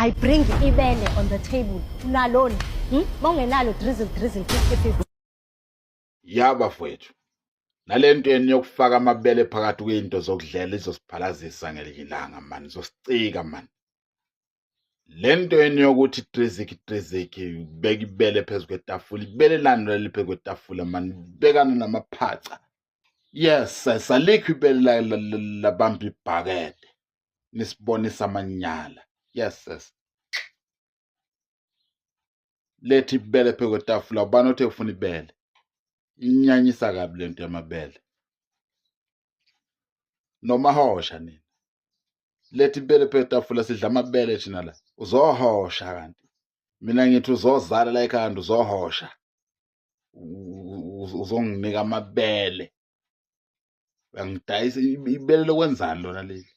I bring ibele on the table. Unalona. Mongenalo drizzle drizzle 50 50. Ya bafowethu, nalento yenu yokufaka amabele phakathi kwey'nto zokudlela izosiphalazisa ngelinye ilanga mani, izosicika mani. Le nto yenu yokuthi driziki driziki, beka ibele phezu kwetafula, ibele lani leli phezu kwetafula mani, bekana namaphaca. Yes, alikho ibele labamba ibhakede, nisibonisa amanyala. Yes, yes. Letha ibele phezu kwetafula, ubani othe ufuna ibele? Inyanyisa kabi lento yamabele. Nomahosha nina. Letha ibele phezu kwetafula, sidla amabele thina la. Uzohosha kanti. Mina ngithi uzozala la ekhaya kanti uzohosha. Uzonginika amabele. Uyangidayisa ibele lokwenzani lona leli?